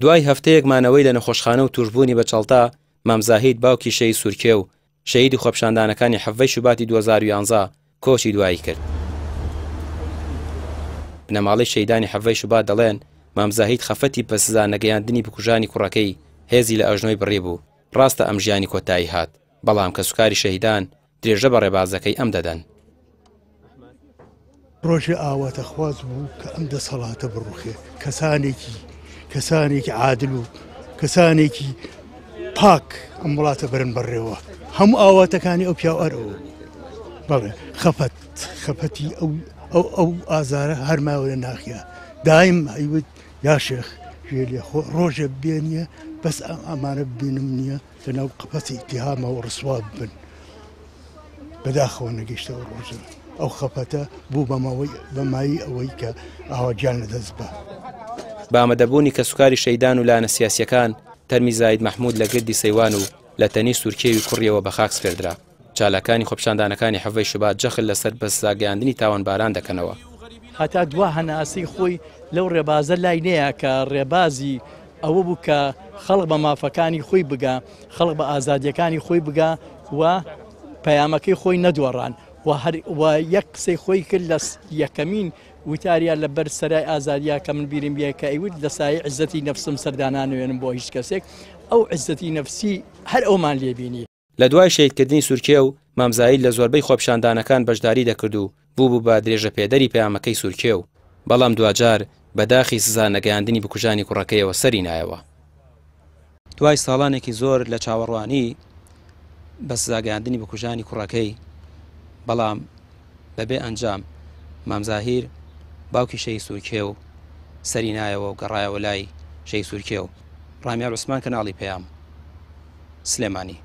دوای هەفتەیەک مانەوەی لە نەخۆشخانە و تووشبوونی بە چەڵتە، مام زاهید باوکی شەهید سوورکێو، شەهیدی خۆپیشاندانەکانی حەڤەی شوباتی 2011 کۆچی دوایی کرد. بنەماڵەی شەهیدانی حەڤەی شوبات دەڵێن، مام زاهید خەفەتی بە سزا نەگەیاندنی بکوژانی کوڕەکەی هێزی لە ئەژنۆی بڕیبوو، ڕاستە ئەم ژیانی کۆتایی هات، بەڵام کەسوکاری شەهیدان درێژە بە ڕێبازەکەی ئەم دەدەن. ڕۆژێ ئاواتەخواز بوو کە ئەم دەسەڵاتە بڕوخێ، کەسانێکی کەسانێکی عادل و کەسانێکی پاک ئەم وڵاتە بەرن بەڕێوە. هەموو ئاواتەکانی ئەو پیاو ئەر ئەوە بوو. بەڵێ خەفەت خەفەتی ئەو ئەو ئەو ئازارە هەرماوە لە ناخیا. دایم ئەیوت یا شێخ گوێ لێ خۆ ڕۆژێ بێنیە بەس ئەم ئەمانە ببینم نییە لەناو قەفەسی ئیتیهامەوە ڕسوا ببن. بەداخەوە نەگەیشتە ئەو ڕۆژە. ئەو خەفەتە بوو بە ماوەی بە مایەی ئەوەی کە ئاوا گیان لەدەست با. بە ئامادەبوونی کەسوکاری شەهیدان و لایەنە سیاسییەکان، تەرمی زاهید مەحموود لە گردی سەیوان و لە تەنیشت سوورکێوی کوڕیەوە بە خاک سپێردرا. چالاکانی خۆپیشاندانەکانی حەڤەی شوبات جەخت لەسەر بەسزاگەیاندنی تاوانباران دەکەنەوە. هەتا دوا هەناسەی خۆی لەو ڕێبازە لای نەیا کە ڕێبازی ئەوە بوو کە خەڵک بە مافەکانی خۆی بگا، خەڵک بە ئازادییەکانی خۆی بگا و پەیامەکەی خۆی نەدۆڕان و هەر و یەک قسەی خۆی کرد لە یەکەمین وتاریا لە بەر سەرای ئازادیا کە من بیرم بێ کە ئەیوت لە سایەی عزەتی نەفسم سەردانانوێنم بۆ هیچ کەسێک، ئەو عزەتی نەفسی هەر ئەومان لێ بینی. لە دوای شەهیدکردنی سورکێو، مام زاهیر لە زۆربەی خۆپیشاندانەکان بەشداری دەکرد و بووبوو بە درێژەپێدەری پەیامەکەی سورکێو، بەڵام دواجار بە داخی سزا نەگەیاندنی بکوژانی کوڕەکەیەوە سەری نایەوە. دوای ساڵانێکی زۆر لە چاوەڕوانی بە سزاگەیاندنی بکوژانی کوڕەکەی، بەڵام بەبێ ئەنجام، مام زاهیر باوکی شەهید سورکێو سەری نایەوە و گەڕایەوە لای شەهید سورکێو. ڕامیار عوسمان، کەناڵی پەیام. سلێمانی.